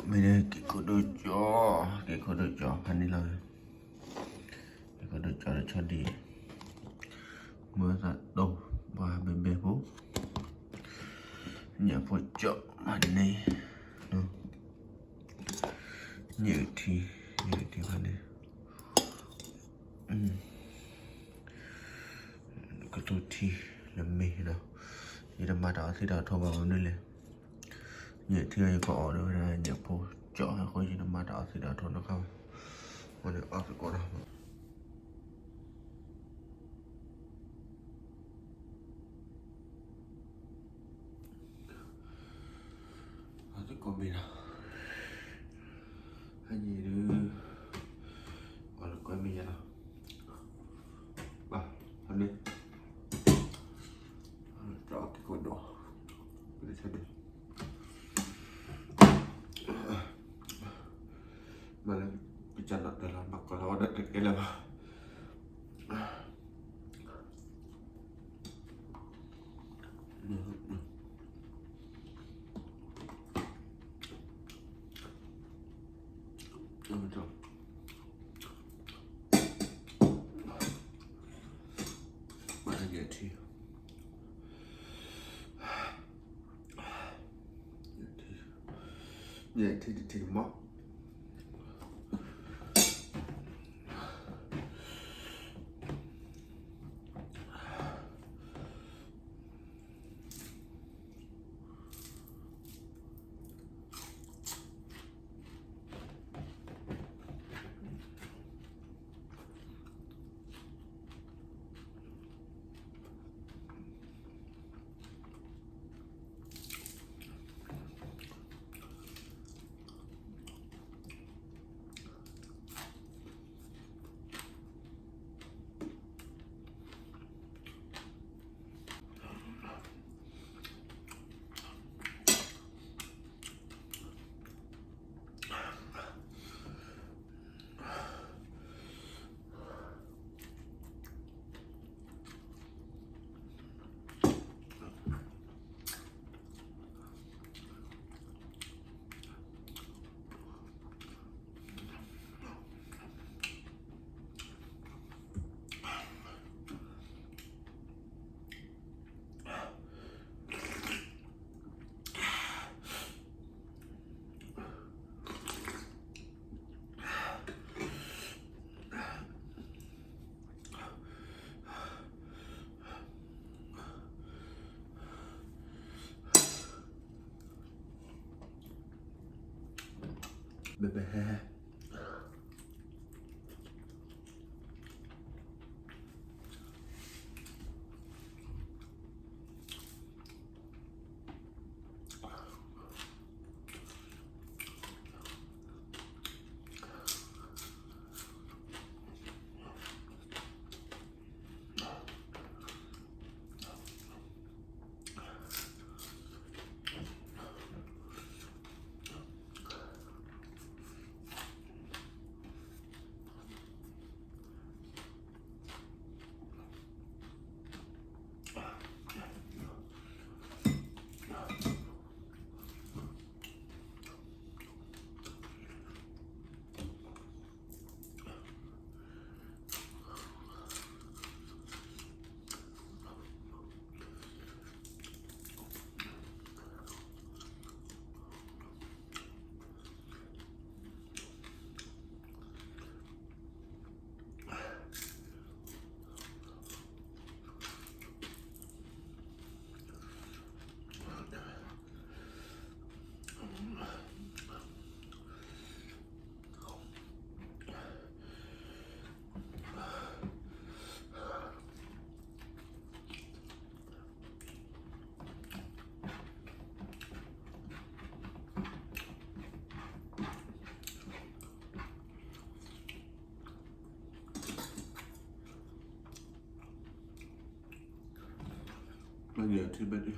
မ့ၢ်န့ၣ် က့ၤခိၣ်ဒိၣ်ကၠီ, က့ၤခိၣ်ဒိၣ်ကၠီဖးန့ၣ်လီၤ. က့ၤခိၣ်ဒိၣ်ကၠီတဆီဒံး, မ့ၢ်သးတိၢ် ပှၤဘဲဘဲဖိ, ညၣ်ဖိကၠီဖးန့ၣ်, ညၣ်ထံ, ညၣ်ထံဖးန့ၣ်, ကသူထံလၢမ့ၢ်ဒီး, ယတမၤတၢ်အီၣ်သံတၢ်အီၣ်ထီဘၣ်မနုၤလဲၣ်. ညၣ်ထံအံၤယကအီၣ်ဒီးဝဲဒၣ် ညၣ်ဖိကၠီအဃိ ယတမၤတၢ်အီၣ်သံတၢ်အီၣ်ထီနီတခါဘၣ်. အဃိန့ၣ် အီၣ်သကိးဒီး အီၣ်သကိးမ့ၢ်ဒီး, ဟဲညံၤဒုး, အီၣ်သကိးမ့ၢ်ယါလီၤ, ဘၣ်, ဟဲန့ၣ်, တၢ်အီၣ်က့ၤခိၣ်ဒိၣ်, ကဒုးဆၢဒုး မ့ၢ်လၢ ကစၢ်နီၣ်တၢ်လီၤ မၤကီၢ်လီၤဝဲဒၣ်တကဲလၢၤဘၣ်. ညၣ်ထံတထံၣ်မး ဘဲဘဲ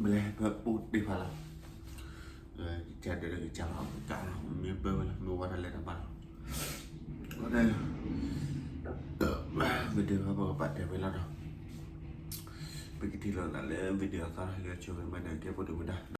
မ့ၢ်လဲၣ် ပှၤပိာ်သ့ၣ်တဖၣ်လီၤ, ကစၢ်ဒၢးလၢကစၢ်လီၤ ကစၢ်လီၤ မ့ၢ်ဘၢဝဲလီၤ မ့ၢ်ဝဲဒၣ်လဲၣ်တဘၣ်လီၤ, အဃိန့ၣ် video ပကပာ်တဲဝဲလီၤဒီး ပကထံၣ်လိာ်သးလၢ video အသီ ဟဲက့ၤဆိဝဲမ့ၢ်ဒီး ကဲဖိဒိၣ်မုၢ်ဒါ